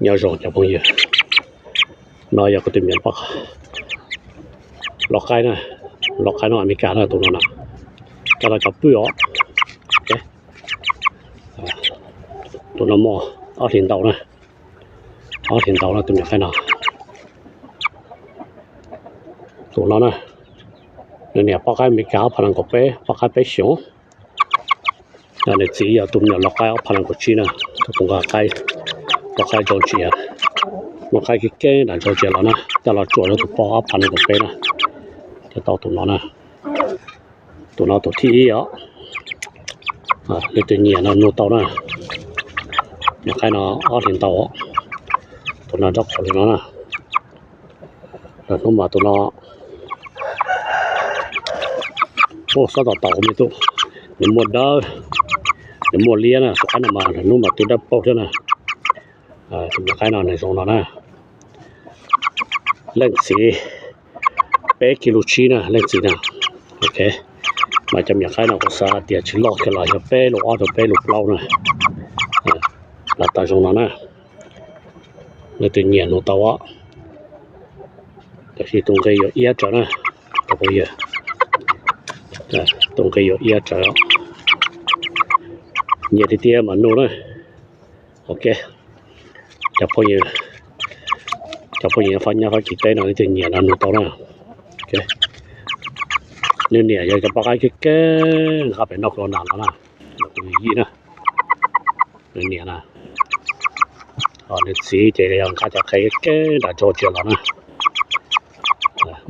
Nyob zoo cov phooj ywg, no yog kuv tus me nyuam lau qaib na, lau qaib no Amelikas na, tus no na, coj los cov pwj os. Tus no muaj ob hlis ntau na, ob hlis ntau na tus me nyuam qaib no. Tus no na, nws niam poj qaib Amelikas ob phav nees nkaum peb, poj qaib peb xyoos. Nws txiv yog tus me nyuam lau qaib ob phav nees nkaum tsib na, tus nqa qaib, lau qaib ntsaus ntsia, muaj qaib kev kev nram ntsaus ntsia los na, coj los tsuam rau tus poj ob phav nees nkaum peb na, coj tau tus no na. Tus no tus thib ib os, leej twg nyiam no nug tau na. Nyuam qaib no ob hlis ntau, tus no nraub qaum li no na. Lwm hnub mas tus no, ua xob tau tau me tub, nws muaj dawb, nws muaj liab na, tus qaib no mas lwm hnub mas twb dawb paug thiab na. Tus me nyuam qaib no nws zoo no na. Leej txiv peb kis lus tsib na leej txiv na. Ok, mas cov me nyuam qaib no kuv xav tias tsis loj kiag los yog peb lus ob rau peb lus plaub na. Los tau zoo no na. Leej twg nyiam nug tau os. Tiam sis tus nqi yuav iab tsawv na, cov phooj ywg. Tus nqi yuav iab tsawv, nyiam tiag tiag mas nug na. Ok, cov phooj ywg, cov phooj ywg nyob Fab Kis teb no leej twg nyiam no nug tau na. Nws niam yog cov poj qaib kev kev nqa pem noj kua nas los na, tus yij na, nws niam na. Nws txiv ces yog nqa cov qhe kev nram ntsaus ntsia los na.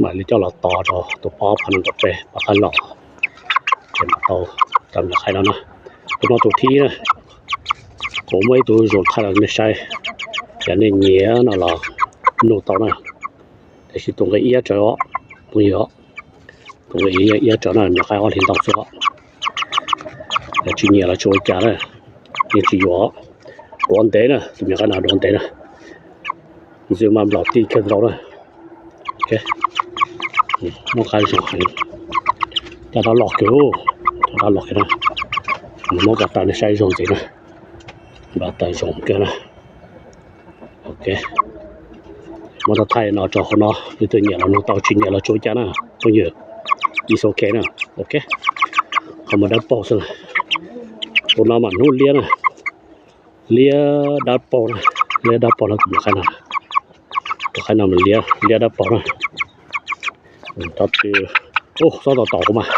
Mam li coj los tov rau tus poj ob phav nees nkaum peb, poj qaib los, ces mam tau cov me nyuam qaib no na. Tus no tus thib na, kuv muaj ib tug zoo thaij los nej saib, yog nej nyiam no los nug tau na. Tiam sis tus nqi iab tsawv os, phooj ywg, tus nqi iab tsawv na, me nyuam qaib ob hlis ntau xwb os. Yog tsis nyiam los tsis ua cas na, yeej tsis yuav. Duav ntev na, tus me nyuam qaib no duav ntev na, ntxwg mas nplaum tij kawg nkaus na. Muaj qab zoo heev, caj dab loj kawg, caj dab loj kawg na. Muab npaj taws nej saib zoo ntxiv na, npaj taws zoo kawg na. Ok, muab tau thaij no rau hauv no, leej twg nyiam los nug tau, tsis nyiam los tsis ua cas na phooj ywg. It's ok na. Ok, qhov muag dawb paug xwb na. Tus no mas hnub liab na, liab dawb paug na, liab dawb paug na tus me nyuam qaib no. Tus qaib no mas liab, liab dawb paug na. Cov tw, ub, xob tau taus kuv mas,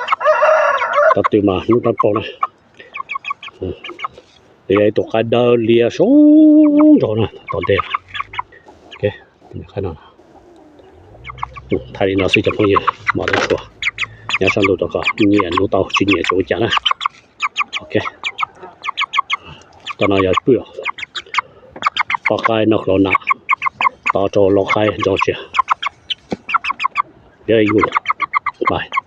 cov tw mas hnub dawb paug na. Nws yog ib tug qaib dawb liab sub nraug na, tom ntej. Thaij li no xwb cov phooj ywg, mam li tshua. Nyob sab ntuj rau kom nyiam nug tau, tsis nyiam tsis ua cas na. Ok, cov no yog pwj, poj qaib noj hlau nas, tov rau lau qaib ntsaus ntsia. Very good. Bye.